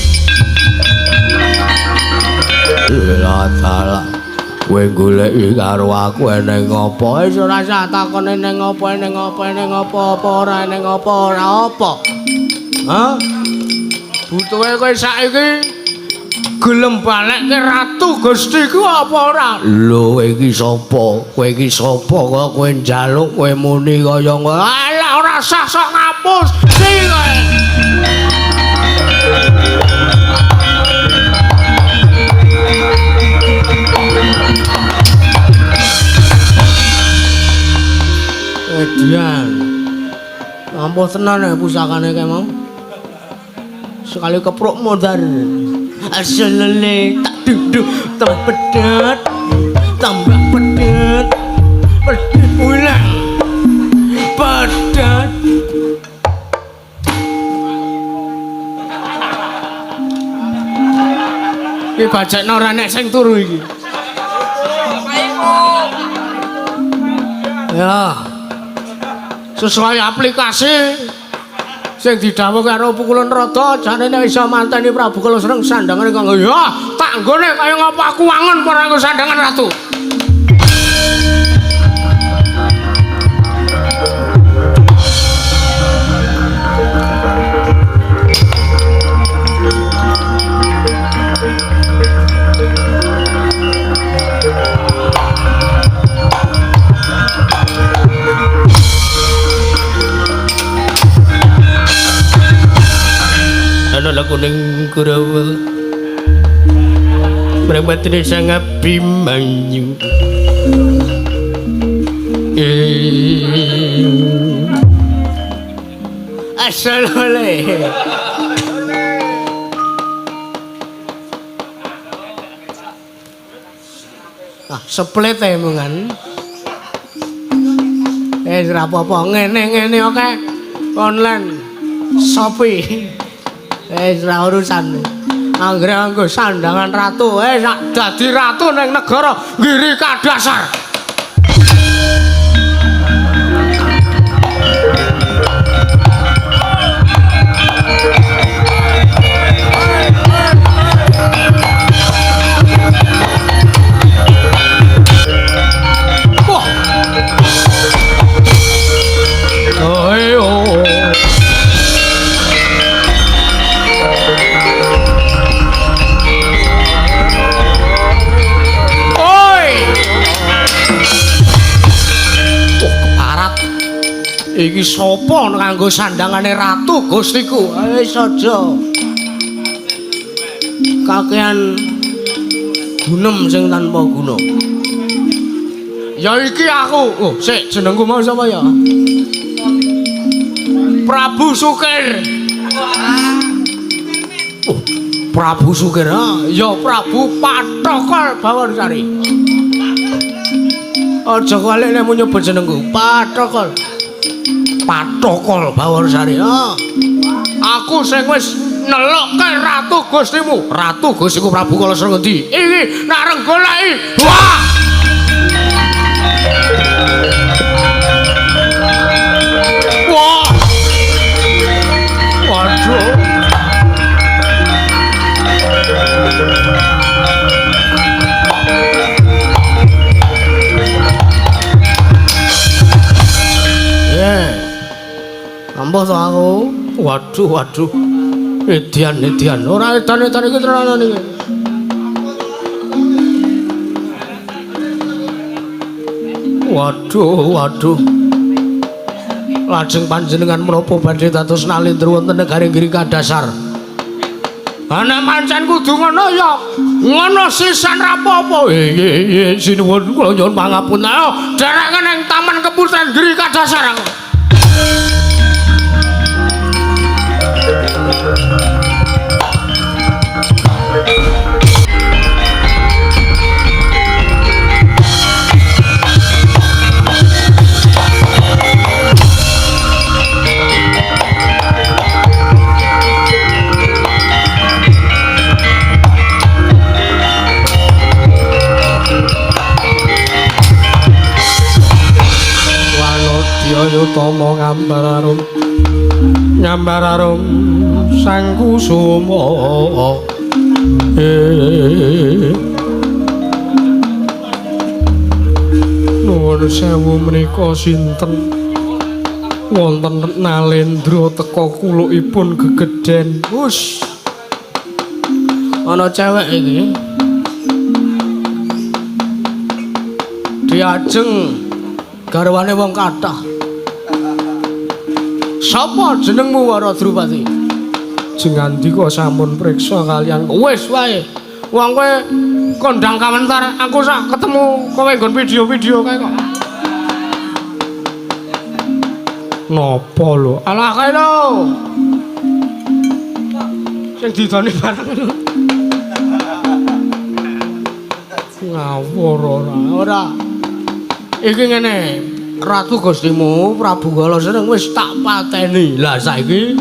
Lah dalah. Kowe goleki karo aku eneng apa? Wis ora usah takon eneng apa, eneng apa, eneng apa, apa ora eneng apa, ora apa. Hah? Butuhe kowe saiki gelem balekke ratu Gustiku apa ora? Lho kowe iki sapa? Kowe iki sapa kok kowe njaluk kowe muni kaya ngono? Alah ora sah sok ngapus. Si kowe. Edian. Ampuh tenan ya pusakane kae mau. Sekali kepruk modar. Asalele tak duduk tambah pedet, tambah pedet, pedet ulang, pedet. Iki bajekno ora nek sing turu iki. Ya. Sesuai aplikasi sing didhawuh karo Pukulun Rada jane nek iso manteni Prabu Kalasereng sandangane kanggo ya tak nggone kaya ngapa aku wangun ora nggo sandangan ratu. Ana kuning Kurawa Brahmatri Sang Abimanyu. Asalole. Ah, seplet emungan. Ora apa-apa, ngene-ngene oke. Online Shopee. Wis ora urusan. Anggere nganggo sandangan ratu, sak dadi ratu ning negara Giri Kadasar. Wah. Ayo. Oi. Oh, keparat. Iki sapa nganggo sandangane ratu Gustiku? Wis aja. Kakean gunem sing tanpa guna. Ya iki aku. Oh, sik jenengku mau sapa ya? Prabu Sukir. Oh, Prabu Sukir. Ha, ya Prabu Pathokol Bawarsari. Aja kualik nek nyebut jenengku. Pathokol. Pathokol Bawarsari. Ha. Aku sing wis nelokke ratu Gustimu. Ratu Gustiku Prabu Kala Srengedi. Iki nak renggoleki. Wah! Wah! Waduh. Ampuh to aku. Waduh, waduh. Edian, edian. Ora edan-edan iki tenanan iki. Waduh, waduh. Lajeng panjenengan menapa badhe dados nalendra wonten negari Giri Kadasar? Ana pancen kudu ngono ya. Ngono sisan ra apa-apa. Nggih, sinuwun kula nyuwun pangapunten. Ayo dereken ning Taman Keputren Giri Kadasar aku. Utama ngambar arum nyambar arum sang kusuma. Nuwun sewu menika sinten wonten Nalendra teka kulukipun gegeden. Hus. Ana cewek iki. Diajeng garwane wong kathah. Sapa jenengmu Wara Drupadi? Jengandika sampun priksa kalian. Wis wae. Wong kowe kondang kawentar, aku sak ketemu kowe nggon video-video kae kok. Napa lho? Alah kae lho. Sing didoni bareng. Ngawur ora. Ora. Iki ngene. Ratu Gustimu Prabu Kala Sreng wis tak pateni. Lah saiki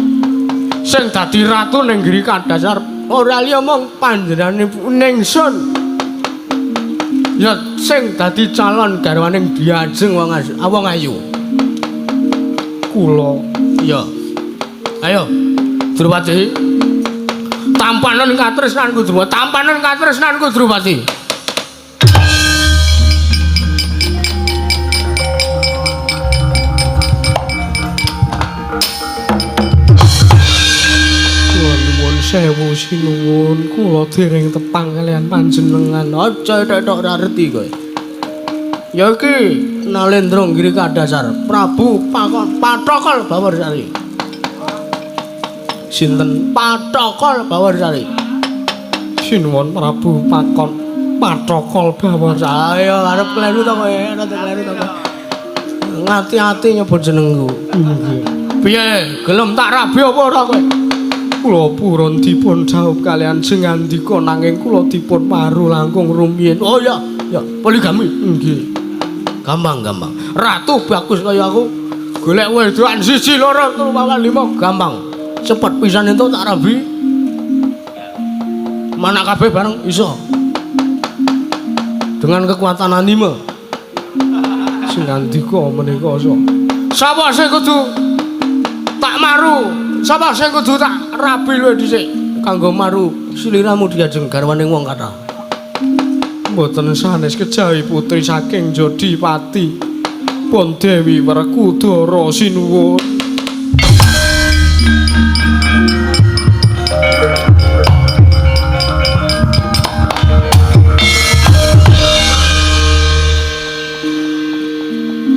sing dadi ratu ning Giri Kadasar ora liya mung panjenengane Ningsun. Ya sing dadi calon garwaning Diajeng wong ayu. Kula. Iya. Ayo Drupadi. Tampanen katresnanku Drupadi. Tampanen katresnanku Drupadi. Sewu sinuwun kula dereng tepang kalian panjenengan. Aja tok ora reti kowe. Ya iki Nalendra Giri Kadasar Prabu Pathokol Bawarsari. Sinten Pathokol Bawarsari? Sinuwun Prabu Pakon Pathokol Bawarsari. Ayo arep kleru to kowe, arep kleru to kowe. Ngati-ati nyebut jenengku. Nggih. Piye, gelem tak rabi apa ora kowe? Kula purun dipun dhawuh kalian jengandika nanging kula dipun paru langkung rumiyin. Oh ya, ya poligami. Nggih. Gampang-gampang. Ratu bagus kaya aku. Golek wedokan 1 2 3 4 5 gampang. Cepet pisan entuk tak rabi. Mana kabeh bareng iso. Dengan kekuatan anime. Sing ngandika menika iso. Sapa sing kudu tak maru? Sapa sing kudu tak rabi luwih dhisik kanggo maru sliramu diajeng garwaning wong kathah. Mboten sanes kejawi putri saking Jodipati. Pun Dewi Werkudara sinuwun.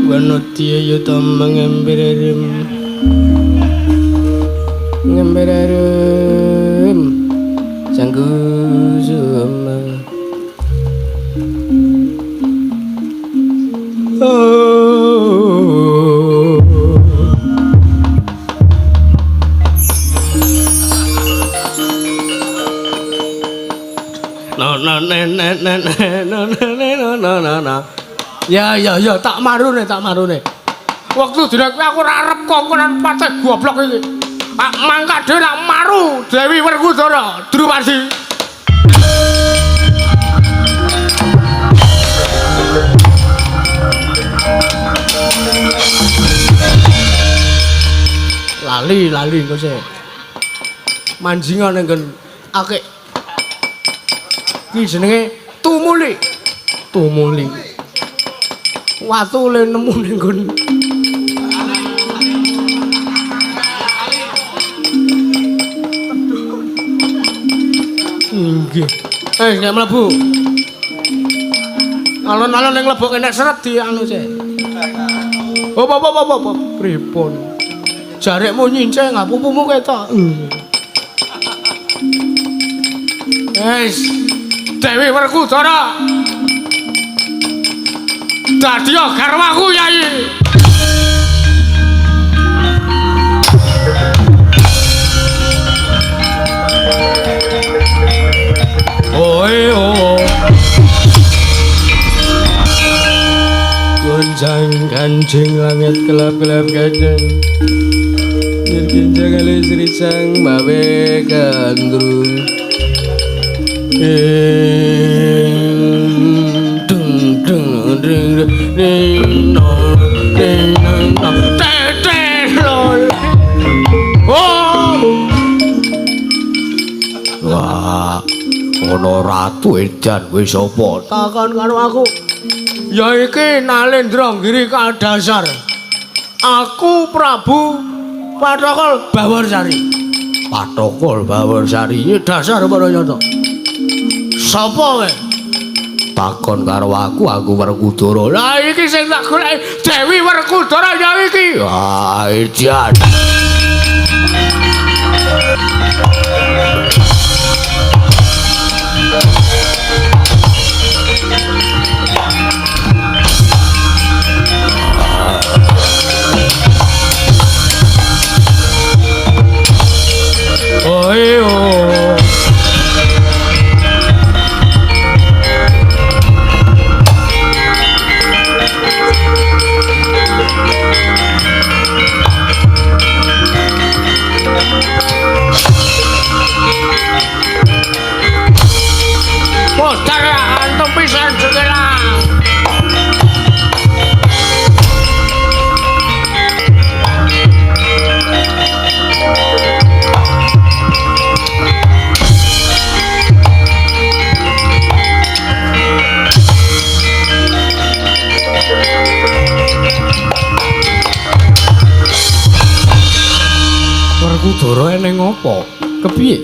Wanodya yuta mengemberem ngemberem jangkusuma. No no ne ne ne ne ne no no no no. Ya ya ya tak marune tak marune. Wektu dina kuwi aku ora arep kongkonan pateh goblok iki. Tak mangkat dhewe tak maru Dewi Werkudara Drupadi. Lali lali engko sik. Manjingan ning nggon akik. Iki jenenge Tumuli. Tumuli. Watu le nemu ning nggon. Nggih. Nek mlebu. Alon-alon ning mlebu nek seret di anu sik. Op op op op. Pripun? Jarikmu nyinceng, pupumu ketok. Wis. Dewi Werkudara. Dadi garwaku, Yai. Oe o. Gonjang kancing langit kelap-kelap kajeng. Nirkinjang alis risang mawe gandrung. Dung dung dung ding dong ding dong tete lol. Oh. Wah, ana ratu edan kowe sapa? Takon karo aku. Ya iki Nalendra Giri Kadasar. Aku Prabu Pathokol Bawarsari. Pathokol Bawarsari iki dasar para nyata. Sapa kowe? Takon karo aku, aku Werkudara. Lah iki sing tak goleki Dewi Werkudara ya iki. Wah, edan. Oe o. Postar antum pisan sekarang. Werkudara eneng apa? Kepiye?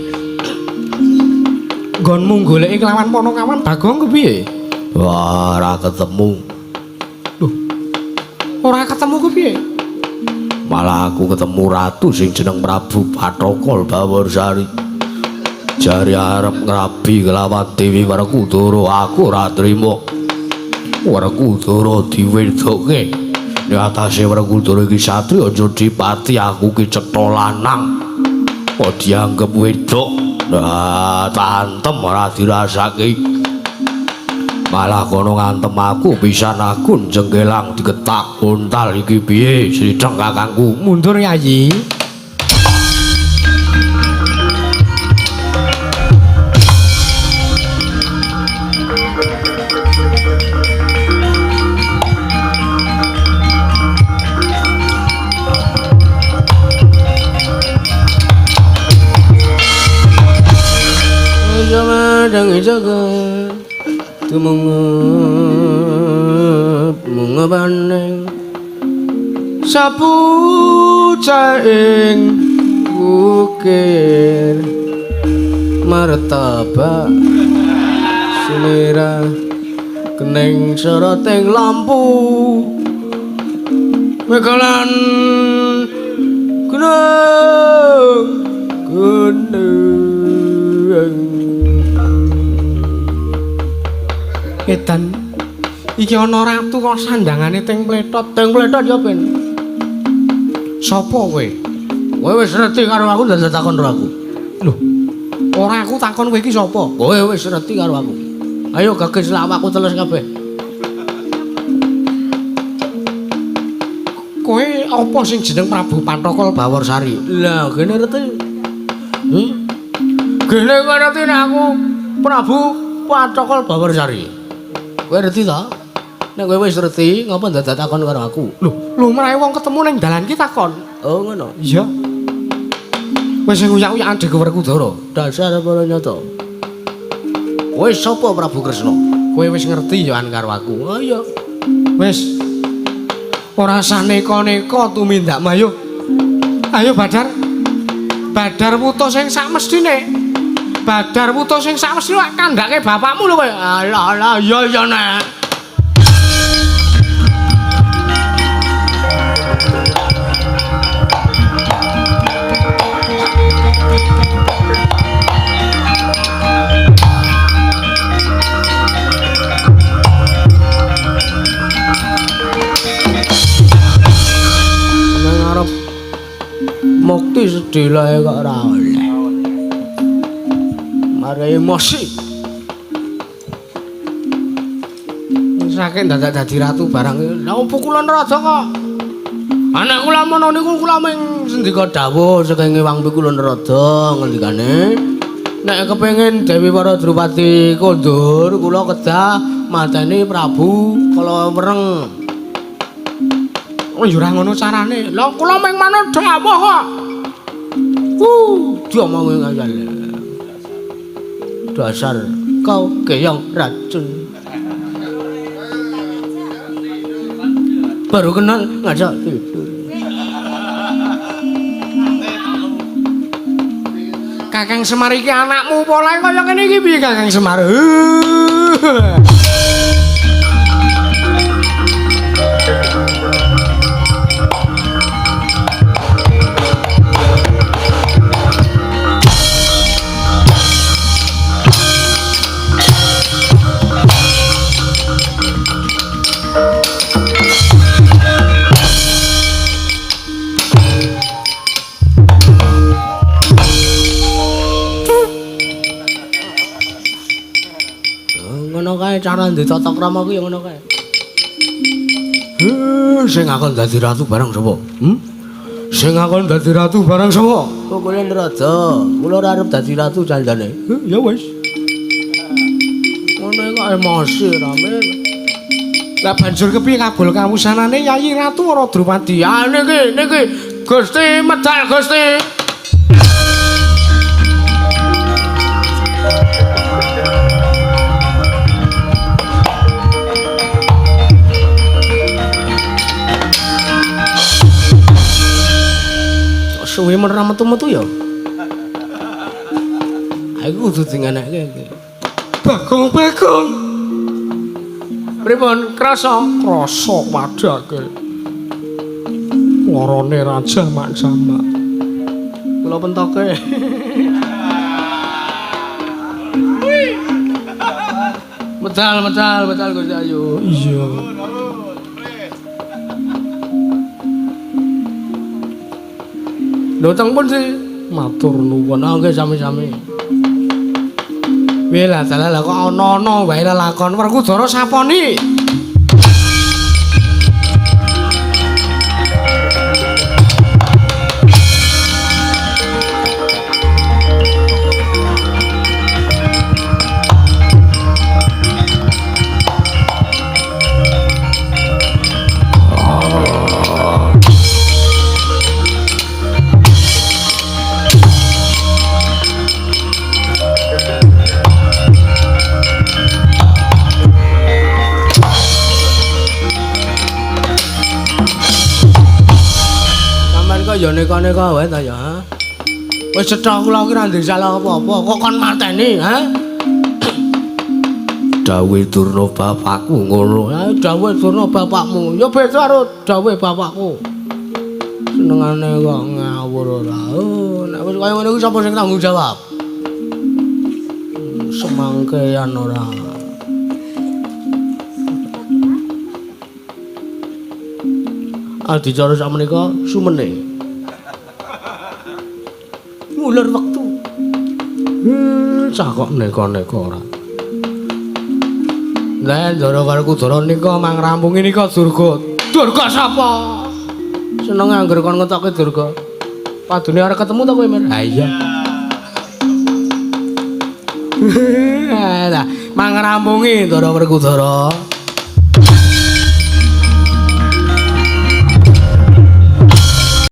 Nggonmu goleki kelawan Ponokawan Bagong kepiye? Wah, ora ketemu. Loh. Ora ketemu kepiye? Malah aku ketemu ratu sing jeneng Prabu Pathokol Bawarsari. Jare arep ngrabi kelawan Dewi Werkudara, aku ora trima. Werkudara diwedokke. Nek atase Werkudara iki satriya Jodipati, aku ki cetha lanang. Kok dianggep wedok? Nah, tantem ora dirasake. Malah kono ngantem aku pisan aku jengkelang diketak untal iki piye slitheng kakangku. Mundur Yayi. Jaga tumungep mungebaning sapucaing ukir martabak sumirah kening soroting lampu megalan gunung gunung. Edan iki ana ratu kok sandangane teng pletot. Teng pletot ya ben. Sapa kowe? Kowe wis ngerti karo aku dadak takon karo aku. Lho, ora aku takon kowe iki sapa? Kowe wis ngerti karo aku. Ayo gages lawakku teles kabeh. Kowe apa sing jeneng Prabu Panthaka Bawarsari? Lah, gene ngerti. Gene ngerti nek aku Prabu Panthaka Bawarsari. Kowe ngerti ta? Nek kowe wis ngerti, ngapa dadak takon karo aku? Lho, lumrahe wong ketemu ning dalan ki takon. Oh, ngono. Iya. Wis sing uyak-uyakan Dewa Werkudara. Dasar para nyata. Kowe sapa Prabu Kresna? Kowe wis ngerti ya an karo aku. Oh iya. Wis. Ora usah neka-neka tumindak mayo. Ayo Badar. Badar wuto sing sak mestine. Badar wuto sing sak mestine lak kandhake bapakmu lho kowe. Alah alah iya iya nek. Nang arep mukti sedhelae kok ora oleh. Mare emosi. Saking dadak dadi ratu barang. Lah pukulan raja kok. Anak kula mono niku kula ming sendika dawuh saking Ewang Pikulun Raja ngendikane nek kepengin Dewi Para Drupadi kondur kula kedah mateni Prabu Kala Wereng. Oh ya ora ngono carane. Lah kula ming manut dawuh kok. Diomongi ngayal. Dasar kau geyong racun. Baru kenal ngajak tidur. Kakang Semar iki anakmu polahe kaya ngene iki piye Kakang Semar? Cara ditata krama kuwi ya ngono kae. Sing akon dadi ratu barang sapa? Sing akon dadi ratu barang sapa? Kula raja. Kula ora arep dadi ratu janjane. Ya wis. Ngono kok emosi rame. Lah banjur kepiye kabul kawusanane Yayi Ratu ora Drupadi? Ah niki niki Gusti medal Gusti. Suwe men ra metu-metu ya. Aku kudu dingeneke iki. Bagong, Bagong. Pripun krasa? Krasa padake. Lorone raja mak jamak. Kula pentoke. Medal, medal, medal Gusti Ayu. Iya. Lho teng pun sih matur nuwun. Nggih sami-sami. Piye lah dalah lah kok ana-ana wae lelakon Werkudara saponi. Ya neka-neka wae ta ya. Wis cetha kula ki ora ndek salah apa-apa, kok kon mateni, ha? Dawuhe Durna bapakku ngono. Ha dawuhe Durna bapakmu. Ya beda karo dawuhe bapakku. Senengane kok ngawur ora. Oh, nek wis kaya ngono kuwi sapa sing tanggung jawab? Semangkean ora. Adicara sakmenika sumene. Ngulur wektu. Cah kok neka-neka ora. Lah Ndara Werkudara nika mang rampungi nika Durga. Durga sapa? Seneng angger kon ngetokke Durga. Padune arep ketemu ta kowe, Mir? Ha iya. Lah, mang rampungi Ndara Werkudara.